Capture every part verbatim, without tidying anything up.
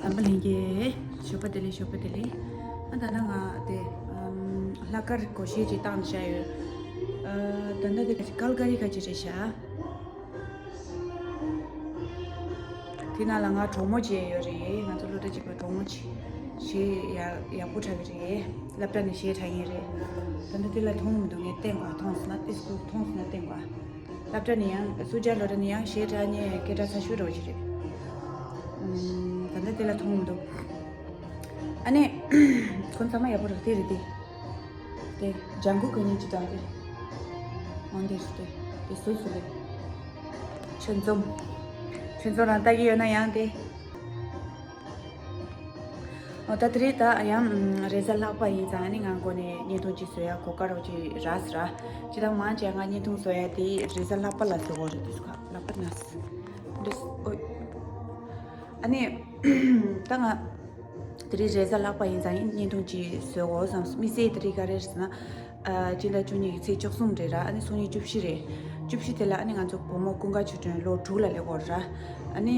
འཛམ་བུ་གླིང་གི་ཞོགས་པ་བདེ་ལེགས། ཞོགས་པ་བདེ་ལེགས། ཨ་ད་ལྟ་ང་དེ་ཨམ་ལྷག་དཀར་སྒོར་གཞས་ཅིག་བཏང་བཞག་ཡོད། ཨ་ད་ལྟ་དེ་ཀལ་ཀ་རི་ཁ་ཅིག་རེད་ཤག་དེ་ནང་ལ་ང་གྲོགས་མོ་བྱས་ཡོད་རེད། ང་ཚོ་སློབ་གྲྭ་གཅིག་པའི་གྲོགས་མོ་ཅིག་གཞས་ཡག་ཡག་པོ་འཁྲབ་ཀྱི་རེད། སློབ་གྲྭ་ནས་གཞས་འཁྲབ་མཁན་རེད། ད་ལྟ་དེ་ལ་མཐོང་མི་འདུག་ངས་བསྟན་དགོས། མཐོང་སོང་ན་ཏིས་ཀུ་མཐོང་སོང་ན་བསྟན་དགོས། སློབ་གྲྭ་ནས་ཡང་སུ་ཇཱ་སློབ་གྲྭ་ནས་ཡང་གཞས་འཁྲབ་མཁན་སྐད་གྲགས་ཚ་ཤོས་འདྲ་བོ་ཅིག་རེད། ཨམ་ད་ལྟ་དེ་ལ་མཐོང་མི་འདུག་ཨ་ནི་ཁོང་ཚང་མ་ཡག་པོ་རེད། དེ་རེད་དེ། དེ་ལྗང་གུ་གོན་མཁན་ཅིག་འདུག་དེ། འོན་ཏེ་སུ་དེ། དེ་སུ་སུ་རེད། ཆོས་འཛོམས། ཆོས་འཛོམས་རང་ལྟ་གི་ཡོད་ན་ཡང་དེ། ཨོ་ད་དེ་རིང་ད་ཡང་རེས་གཟའ་ལྷག་པ་ཡིན་ཙང་ཨ་ནི་ང་འགོ་ནས་བརྙན་ཐུང་ཅིག་བཟོ་ཡ་གོ་སྐབས་རོགས་ཅིག་རག་ཟེར་ར། ཅི་ད་མང་ཆེ་ང་བརྙན་ཐུང་བཟོ་ཡ་དེ་རེས་གཟའ་ལྷག་པ་ལ་བཟོ་གོ་རེད། དུས་ཁ་ལྷག་པ་ན་འདྲེས་ཨོ། ཨ་ནི་ད་ང་དེ་རིང་རེས་གཟའ་ལྷག་པ་ཡིན་ཙང་ཡིན་བརྙན་ཐུང་ཅིག་བཟོ་དགོས་བསམ། དམིགས་བསལ་དེ་རིང་ག་རེ་རེད་ཟེར་ན། ཨ་སྤྱི་ཟླ་བཅུ་གཉིས་ཀྱི་ཚེས་བཅུ་གསུམ་རེད་ར། ཨ་ནི་སང་ཉིན་བཅུ་བཞི་རེད། བཅུ་བཞི་དེ་ལ་ཨ་ནི་ང་ཚོ་བུ་མོ་ཀུན་དགའ་ཆོས་སྒྲོན་ལོ་དྲུག་ལ་སླེབས་ཡོད་ར། ཨ་ནི་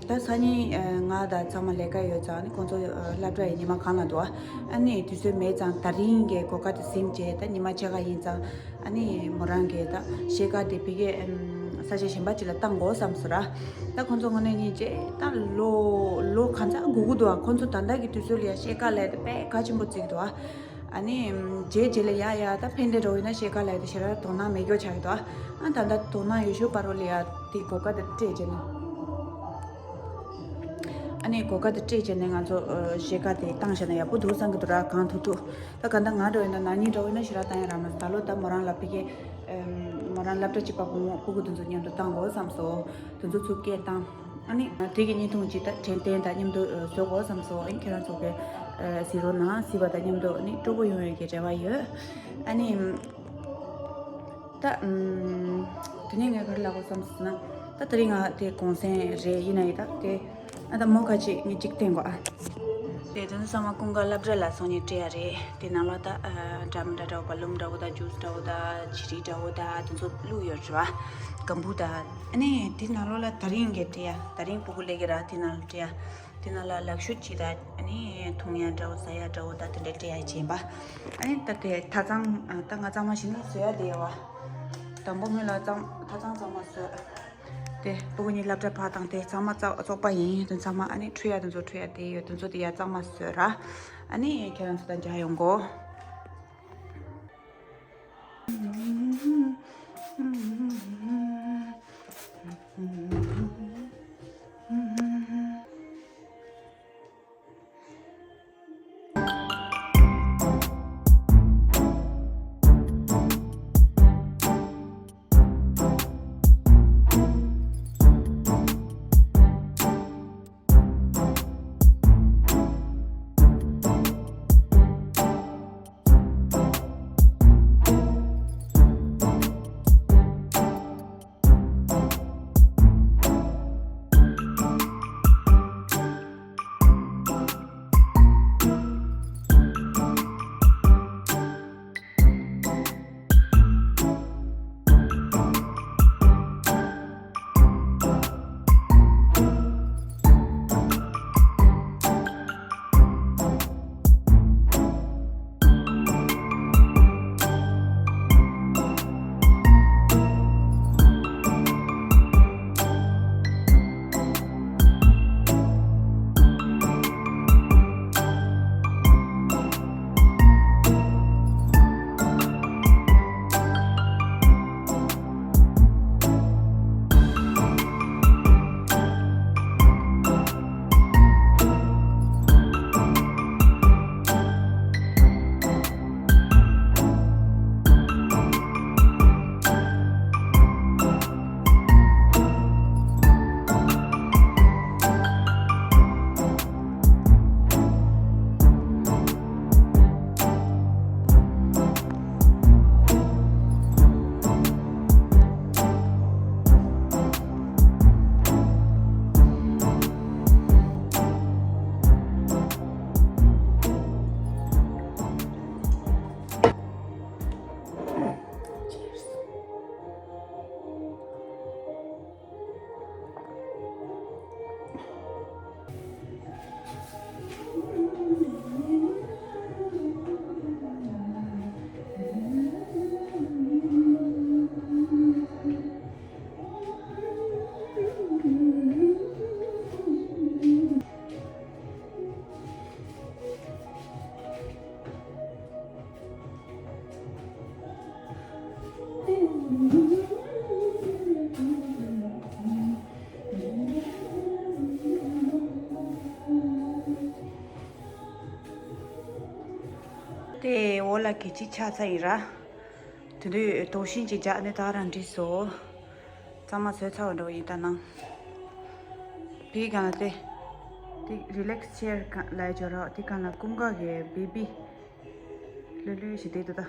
ད་སང་ཉིན་ང་དང་ཚང་མ་ལས་ཀ་ཡོད་ཙང་ཨ་ནི་ཁོང་ཚོ་སློབ་གྲྭ་ཡི་ཉི་མ་གང་ལ་འདུག་ཨ་ནི་དུས་ཚོད་མེད་ཙང་དེ་རིང་གི་གོ་སྐབས་དེ་ཟིན་བྱས། ད་ཉི་མ་ཕྱེད་ཀ་ཡིན་ཙང་ཨ་ནི་མོ་རང་གིས་ད་གཞས་སྐབས་དེ་ཕ་གིའི་ས་ཆ་གཞན་པ་ཅིག་ལ་བཏང་དགོས་བསམ་སོང་ར། ད་ཁོང་ཚོ་དངོས་གནས་ཉིན་བྱས་ད་ལོ་ལོ་གང་ཙམ་སྒུག་གི་འདུག་ཨ་ཁོང་ཚོ་ད་ལྟ་གི་དུས་ཚོད་ལ་ཡ་གཞས་སྐབས་ལ་དེ་དཔེ་གལ་ཆེན་པོ་བརྩི་གི་འདུག་ཨ་ནི་རྗེས་རྗེས་ལ་ཡ་ཡ་ད་ཕན་བདེ་འགྲོ་ཡིན་ན་གཞས་སྐབས་ལ་དེ་ཞེ་དྲག་དོ་སྣང་མེད་རྒྱུ་ཆགས་ཀྱི་འདུག་ཨ་ད་ལྟ་དོ་སྣང་ཡོད་ཤོས་པ་རོ་ལ་ཡ་དེ་གོ་སྐབས་དེ་སྤྲད་བྱས་ནས། ཨ་ནི་གོ་སྐབས་དེ་སྤྲད་བྱས་ནས་ང་ཚོ་གཞས་སྐབས་དེ་བཏང་བཞག་ན་ཡག་པོ་འདུག་བསམ་གྱི་འདུག་ར། གང་ཐུབ་ཐུབ། ད་ག་ད་ང་འགྲོ་ཡིན་ན་ན་ནིང་འགྲོ་ཡིན་ན་ཞེ་དྲག་བཏང་ཡ་རག་མ་སོང་། ད་ལོ་ད་མོ་རང་ལ་ཕ་གི་མོ་རང་སློབ་གྲྭ་གཅིག་པ་བུ་མོ་སྤུ་གུ་དེ་ཚོ་མཉམ་དུ་བཏང་དགོས་བསམ་སོང་། དེ་ཚོ་ཚུར་སྐད་བཏང་། ཨ་ནི་དེ་གི་བརྙན་ཐུང་ཅིག་ད་དྲན་རྟེན་དང་མཉམ་དུ་བཟོ་དགོས་བསམ་སོང་། ཨ་ནི་ཁྱེད་རང་ཚོ་གི་གཟིགས་རོགས་གནང་། གཟིགས་པ་དང་མཉམ་དུ་ཨ་ནི་སྤྲོ་པོ་ཡོང་ཡོད་ཀྱི་རེ་བ་ཡོད། ཨ་ནི། ད་ཨམ། དེ་ནས་ངས་ག་རེ་ལབ་དགོས་བསམ་སོང་ན། ད་དེ་རིང་ང་དེ་གུང་སེང་རེད། ཡིན་ན་ཡིན་ད་དེ། ཨ་ད་མོ་ཁ་ཅིག་ངས་གཅིག་བསྟན་དགོས་ཨ། དེ་དོན་ཚང་མ་ཀུན་དགའ་སློབ་གྲྭ་ལ་སོང་ནས་སྤྲད་ཡ་རེད། དེ་ནང་ལ་ད་ཨ་འདྲ་མི་འདྲ་འདྲ་བོ་བ་ལུམ་འདྲ་བོ་ད་ཇུས་འདྲ་བོ་ད་བྱི་རིལ་འདྲ་བོ་ད་དེ་ཚོ་བླུགས་ཡོད་རེད་བ། གམ་བུ་ད། ཨ་ནི་དེ་ནང་ལོགས་ལ་དེ་རིང་གི་སྤྲད་ཡ། དེ་རིང་སྤུ་གུ་སླེབས་ཀྱི་ར། དེ་ནང་ལ་སྤྲད་ཡ། དེ་ནང་ལ་ལག་ཤུབས་ཅིག་དང་ཨ་ནི་འཐུང་ཡ་འདྲ་བོ་ཟ་ཡ་འདྲ་བོ་ད་དེ་འདྲ་སྤྲད་ཡ་བྱས་པ། ཨ་ནི་ད་དེ་ཐ་ཚང་ད་ང་གཙང་མ་ཞིག་ནི་བཟོ་ཡ་དེ་ཡོད་བ། དང་པོ་སྔོན་ལ་གཙང་ཐ་ཚང་གཙང་མ་བཟོས། དེ་སྤུ་གུ་གཉིས་སློབ་གྲྭ་ཕར་བཏང་། དེ་ཚང་མ་བཙོག་བཙོག་པ་ཡིན། དེ་ཚང་མ་ཨ་ནི་འཁྲུད་ཡ་དེ་ཚོ་འཁྲུད་ཡ་དེ་ཡོད། དེ་ཚོ་དེ་ཡ་གཙང་མ་བཟོས་ར། ཨ་ནི་ཁྱེད་རང་ཚོ་དང་མཇལ་ཡོང་གོ། དེ་འོག་ལ་གི་ཅིག་ཆགས་ཚར་ཡིན་ར། དེ་དུས་དོགས་ཤིང་ཅིག་རྒྱག་ནས་ད་རང་འགྲིག་སོང་། གཙང་མ་བཟོས་ཚར་བ་འགྲོ་ཡིན་ད་ནང་། དེའི་སྒང་ལ་དེ། དེ་རི་ལེག་སི་ཅེར་ལ་འཇོག་རོགས། དེ་སྒང་ལ་ཀུན་དགའ་གི་བེ་བི། ལྷོད་ལྷོད་ཞིག་བསྡད་འདུག་ད།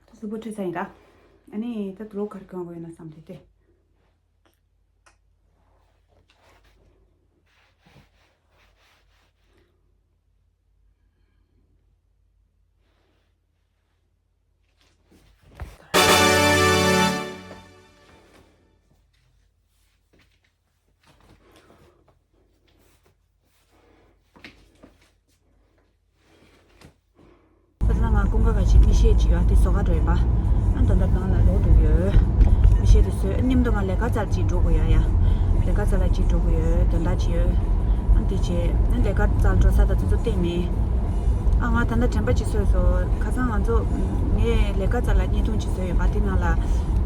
ད་གཟུགས་པོ་འཁྲུད་ཚར་ཡིན་ད། ཨ་ནི་ད་དུ་ལོག་ག་རེ་གྱོན་དགོས་ཡོད་ན་བསམ་དེ་དེ། ད་ལྟ་ང་ཀུན་དགའ་ག་ཞིག་མིག་ཤེལ་ཅིག་ཡོད་དེ་བཟོ་ག་འགྲོ་ཡིན་པ། ཨ་ད་ལྟ་ནང་ལ་ལོག་འགྲོ་གི་ཡོད། མིག་ཤེལ་དེ་བཟོས་མཉམ་དུ་ང་ལས་ཀ་ཙམ་ཅིག་འགྲོ་དགོས་ཡ་ཡ། ལས་ཀ་ཙམ་ལ་ཅིག་འགྲོ་དགོས་ཡོད་དོན་དག་ཅིག་ཡོད། ཨ་འདི་བྱས་ཨ་ལས་ཀ་ཙམ་འགྲོ་ས་ད་ཚོ་ཚོ་བལྟས་མེད། ཨ་ང་ད་ལྟ་དྲན་པ་ཅིག་གསོས་སོང་ཁ་སང་ང་ཚོ་ངས་ལས་ཀ་ཙམ་ལ་བརྙན་ཐུང་ཅིག་བཟོས་ཡོད་པ་དེ་ནང་ལ་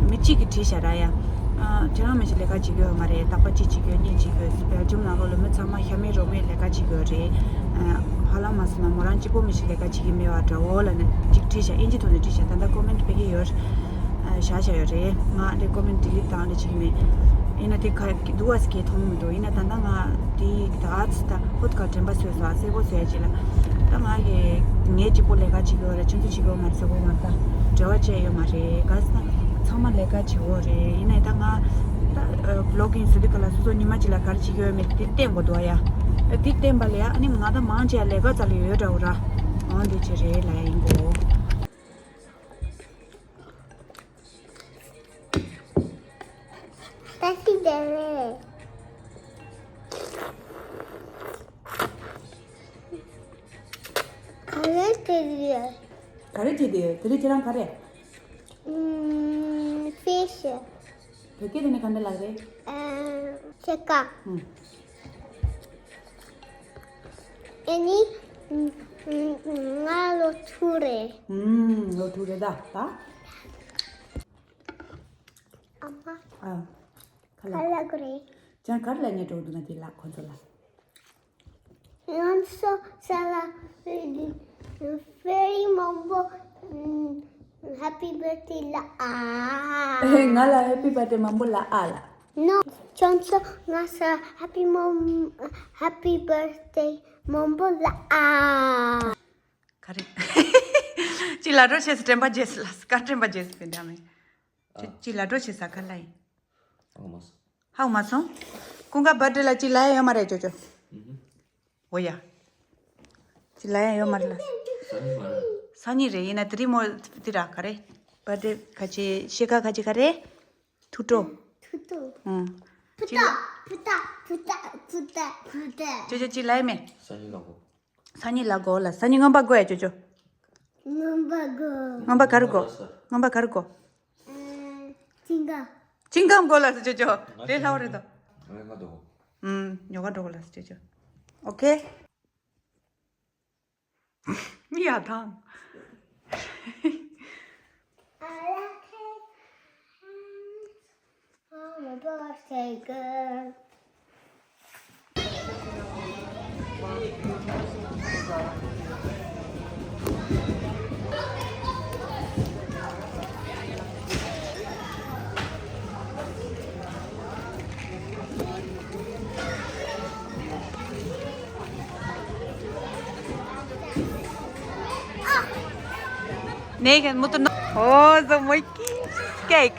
མི་གཅིག་གིས་བྲིས་བཞག་ར་ཡ། ཨ་ཁྱེད་རང་མི་ཞིག་ལས་ཀ་བྱེད་ཀྱི་ཡོད་མ་རེད། རྟག་པར་གཅིག་བྱེད་ཀྱི་ཡོད་གཉིས་བྱེད་ཀྱི་ཡོད། སྦེལ་ཇམ་ནང་ལོགས་ལ་མི་ཚང་མ་ཤ་མེད་རོ་མེད་ལས་ཀ་བྱེད་ཀྱི་ཡོད་རེད། ཨ་ཧ་ལམ་མ་སོང་ན་མོ་རང་གཅིག་པོ་མི་ཞིག་ལས་ཀ་བྱེད་ཀྱི་མེད་པ་འདྲ་བོ་ལ་ནི་གཅིག་བྲིས་བཞག་ཨིན་ཇི་ཐོག་ནས་བྲིས་བཞག་ད་ལྟ་ཀོ་མེན་ཊི་སྤེལ་གྱི་ཡོད། ཨ་བཞག་བཞག་ཡོད་རེད། ང་དེ་ཀོ་མེན་ཊི་ཌི་ལིཊ་བཏང་རེ་བྱེད་ཀྱི་མེད། ཡིན་ན་དེ་ག་འདུག་བ་ཟེར་གྱི་མཐོང་མི་འདུག་ཡིན་ན་ད་ལྟ་ང་དེ་ད་ཨ་ཙི་ད་ཧོད་ག་དྲན་པ་གསོས་སོང་ཨ་གསལ་པོ་བཟོས་ཡ་ཅིག་ལ། ད་ང་གི་ངའི་གཅིག་པོ་ལས་ཀ་བྱེད་ཀྱི་ཡོད་རེད། ཁྱོད་ཚོ་བྱེད་ཀྱི་ཡོད་མ་རེད་ཟེར་གོ་ང་ད་འབྲེལ་བ་བཅད་ཡོད་མ་རེད། ག་ཟེར་ན་ཚང་མ་ལས་ཀ་བྱེད་འོ་རེད། ཡིན་ནའི་ད་ང་ད་བི་ལོག་གིང་བཟོ་དུས་ག་ལ་སོ་སོ་ཉི་མ་གཅིག་ལ་ག་རེ་བྱེད་ཀྱི་ཡོད་མེད་དེ་བསྟན་དགོས་འདུག་ཨ་ཡ། དེ་བསྟན་པ་ལ་ཡ་ཨ་ནི་ང་ད་མང་ཆེ་ལས་ཀ་ཙམ་ལ་ཡོད་འདྲ་བོ་ར། འོ་འདི་ཅི་རེད་ལ་ཡིན་གོ། ད་ཅི་བྱས་རེད། ག་རེ་བྱས་རེད། ག་རེ་བྱས་རེད། དེ་རིང་ཁྱེད་རང་ག་རེ། ཨུམ། ཕི་ཤི། བོད་སྐད་དེ་ནི་ག་འདྲ་ལབ་རེད། ཨ་ཕྱེད་ཀ། ཨུམ། ཨ་ནི་ང་ལོ་དྲུག་རེད། ཨུམ། ལོ་དྲུག་རེད་ད་ད། ཨ་མ། ཨ། ག་ལ། ག་ལ་གོ་རེད། ཅང་ག་རེ་ལ་ཉེ་འགྲོ་འདུག་ན་དེ་ལ་ཁོ་ཚོ་ལ། ང་ཚོ་ས་ལ་ཧེ་པི་བར་ཐི་ཌེ་མང་པོ། ཧེ་པི་བར་ཐི་ཌེ་ལ་ཨ། ང་ལ་ཧེ་པི་བར་ཐི་ཌེ་མང་པོ་ལ་ཨ་ལ། ནོ། ཁྱོད་ཚོ་ང་ས་ཧེ་པི་མང་ཧེ་པི་བར་ཐི་ཌེ་མང་པོ་ལ་ཨ། ག་རེ། ཅི་ལ་འགྲོ་བྱེད་སི་དྲན་པ་རྗེས་སི་ལ་སི་ཀ་དྲན་པ་རྗེས་སི་པིན་འདྲ་མེད། ཅི་ཅི་ལ་འགྲོ་བྱེད་ས་ག་ལ་ཡིན། ཧ་གོ་མ་སོང་། ཧ་གོ་མ་སོང་། ཀུན་དགའ་བར་ཐི་ཌེ་ལ་ཅི་ལ་ཡ་ཡོད་མ་རེད་ཅོ་ཅོ། འོ་ཡ། ཅི་ལ་ཡ་ཡོད་མ་རེད་ལ། སང་ཉིན་རེད། ཡིན་ན་དེ་རིང་མོ་དེ་ར་ག་རེ། བར་ཐི་ཌེ་ག་ཅི་ཤེ་ཁ་ག་ཅི་ག་རེ། ཐུགས་སྤྲོ། ཐུགས་སྤྲོ། ཨང་། ཕུ་ཏ་ཕུ་ཏ་ཕུ་ཏ་ཕུ་ཏ་ཕུ་ཏ། ཅོ་ཅོ་ཅི་ལ་ཡ་མེད། སང་ཉིན་ལ་གོ། སང་ཉིན་ལ་གོ་ལ། སང་ཉིན་རྔོན་པ་དགོས་ཡ་ཅོ་ཅོ། རྔོན་པ་དགོས། རྔོན་པ་ག་རེ་དགོས། རྔོན་པ་ག་རེ་དགོས། ཨ། ཅིང་ཀམ། ཅིང་ཀམ་དགོས་ལ་སི་ཅོ་ཅོ། དེ་ལྷ་བ་རེད་དོ། ང་ཡོ་ག་འགྲོ་གོ། ཨུམ། ཡོ་ག་འགྲོ་གོ་ལ་སི་ཅོ་ཅོ། ཨོ་ཁེ། ཡ་ཐང་། ནས་ཀྱང་མུ་ཏུ་ནོ། ཨོ་ཟོ་མོ་ཀི་ཀེག།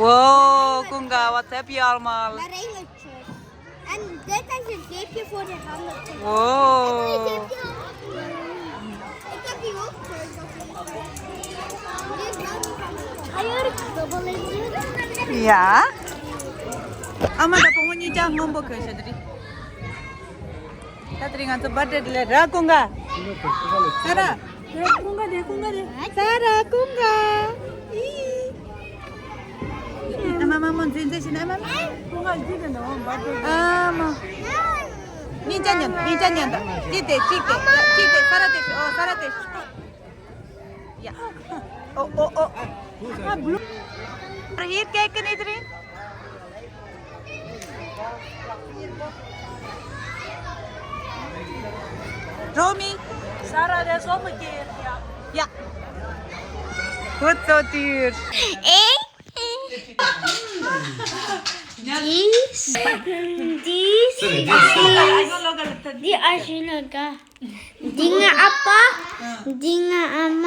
ཝོ། ཀུན་དགའ་བ་ཚེ་ཕི་ཨར་མལ། And that I should take you for the hamlet. ཝོ། ཡ། ཨ་མ་དང་བུ་མོ་གཉིས་ཀྱང་སྔོན་པོ་གྱོན་ཤ་དེ་རེད། ད་དེ་རིང་ང་ཚོ་བར་ཐི་ཌེ་ལ་ར་ཀུན་དགའ། ས་ར། ར་ཀུན་དགའ་རེད། ཀུན་དགའ་རེད། ས་ར་ཀུན་དགའ། ཨི། ཨ་མ་མ་མོ་འཛིན་འཛིན་ཞིག་ན་མ་མ། ཀུན་དགའ་འཛིན་དེ་འདྲ་བར་ཐི་ཌེ། ཨ་མ། གཉིས་ཆ་མཉམ་གཉིས་ཆ་མཉམ་དུ་གཅིག་དེ་གཅིག་དེ་གཅིག་དེ་ས་ར་དེ་ཨོ་ས་ར་དེ། ཡ། ཨོ་ཨོ་ཨོ། ཨ་བླུ། ཨ་ཧིར་ཀེག་ཀི་ནི་དེ་རིང་། Romy. Sarah, there's Oma here. Yeah. Yeah. Good to you. Eh? This, this, this, this, this, འདི་ང་ཨ་ཕ། འདི་ང་ཨ་མ།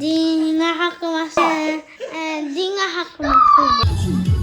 འདི་ང་ཧ་གོ་མ་སོང་། འདི་ང་ཧ་གོ་མ་སོང་།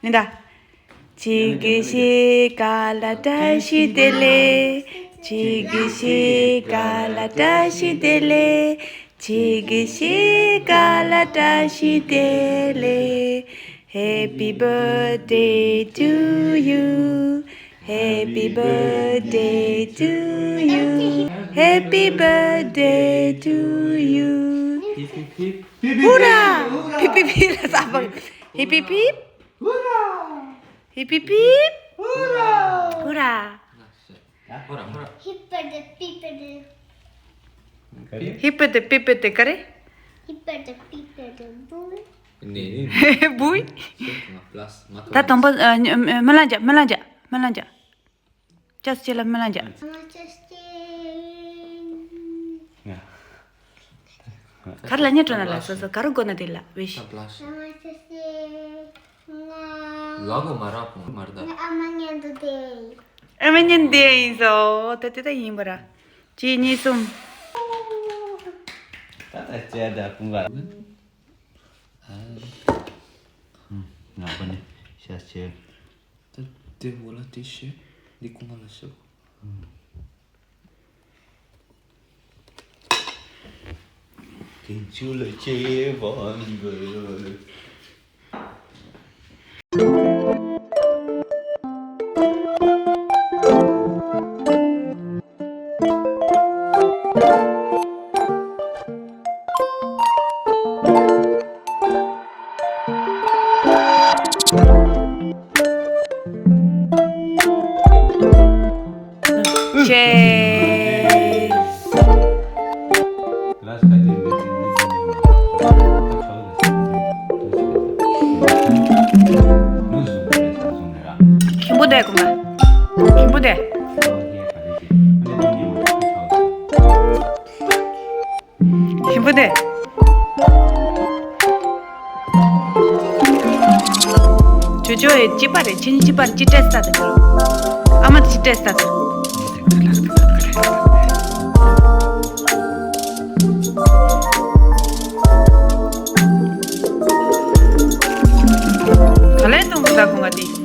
ཡིན་ད། ཅིག་གི་ཤི་ཀ་ལ་བཀྲ་ཤིས་བདེ་ལེགས། ཅིག་གི་ཤི་ཀ་ལ་བཀྲ་ཤིས་བདེ་ལེགས། ཅིག་གི་ཤི་ཀ་ལ་བཀྲ་ཤིས་བདེ་ལེགས། Happy birthday to you. Happy birthday to you. Happy birthday to you. Hip, hip, hip. Hurrah! Hip, hip, hip. Hip, hip, hip. Hurrah! Hip, hip, hip. Hurrah! Hurrah! Hip, hip, hip. Hip, hip, hip. ག་རེ། Hip, hip, hip. བུའི། ད་དང་པོ་སྨོན་ལམ་རྒྱག་སྨོན་ལམ་རྒྱག་སྨོན་ལམ་རྒྱག་ཅག་ཅེ་ལ་སྨོན་ལམ་རྒྱག་གར་ལ་ཉེ་འགྲོ་ན་ལ་སོ་སོ་གར་དགོ་ན་དེ་ལ་བེ་ཤི། ལ་གོ་མ་ར་གོ་མ་ར་ད། ཨ་མ་ཉན་དུ་དེ། ཨ་མ་ཉན་དེ་ཡིན་སོ་ད་དེ་ད་ཡིན་པ་ར། གཅིག་གཉིས་གསུམ། ད་ད་ཅེ་ད་ཕུང་བ། ང་པ་ནི་ཤ་ཆེ། ད་དེ་འོ་ལ་དེ་ཤེ་འདི་ཀུང་ང་ལ་ཤོག་དེ་ཆུ་ལ་ཆེ་བ་འདི། Cheers. ཁྱིམ་པོ་དེ་གོ་མ། ཁྱིམ་པོ་དེ། ཞིམ་པོ་དེ། ཇོ་ཇོ་ཡི་ཅི་པ་རེད། ཁྱེད་གཉིས་ཅི་པ་རེད། ཅི་སྤྲད་ས་དེ། ཨ་མ་དེ་ཅི་སྤྲད་ས་དེ། ག་ལེ་གཏོང་གི་ད་ཁོང་ག་དེ།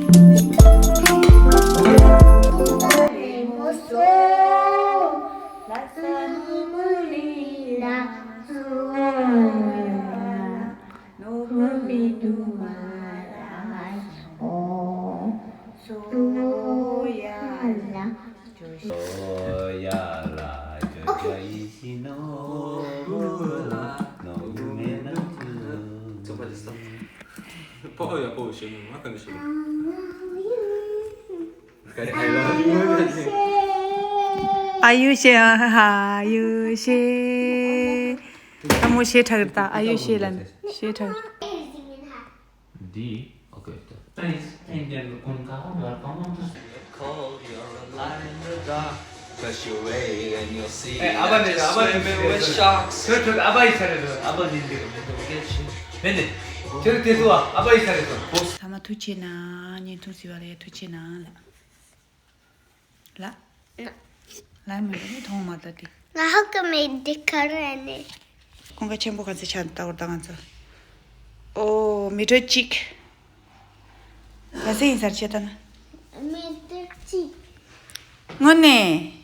རྫོགས་པ་དེ་ས། ཕོ་ཨོ་ཡ་ཕོ་ཞེས་ནི་ང་ག་ནས་ཞེས། ག་རེ་ཨ་ཡུ་ཨ་ཡུ་ཞེས་ཨ་ཡུ་ཞེས། ཨ་མོ་ཞེས་གྲགས་རེད་ད། ཨ་ཡུ་ཞེས་ལ་ཞེས་གྲགས་རེད། འདི། ཨོ་ཀེ། Call your line in the dark, 'cause you're waiting and you'll see ཨེ། ཨ་ཕ་ནི། ཨ་ཕ་ནི། Swimming with sharks. ཁྱོད་ཁྱོད་ཨ་ཕ་ཡི་ཆ་རེད་དོ། ཨ་ཕ་ནི་འདི་རེད། མེད་ནི། ཁྱོད་དེ་ཚོ་ཨ་ཕ་ཡི་ཆ་རེད་དོ། ཚང་མ་ཐུགས་རྗེ་གནང་། བརྙན་ཐུང་གཟིགས་པ་ལ་ཐུགས་རྗེ་གནང་ལགས། ལགས། ལགས་མི་འདུག་མཐོང་མ་ད་དེ། ང་ཧ་གོ་མེད་འདི་ག་རེ་ནི། ཀུན་དགའ་ཆེན་པོ་ག་ཚོད་ཆགས་འདུག་ད་བར་ད་ང་ཚོ། ཨོ་མི་ཊར་གཅིག་ལ་སེ་ཡིན་ས་རེད་བྱས་ད་ན། མི་ཊར་གཅིག་དངོས་གནས།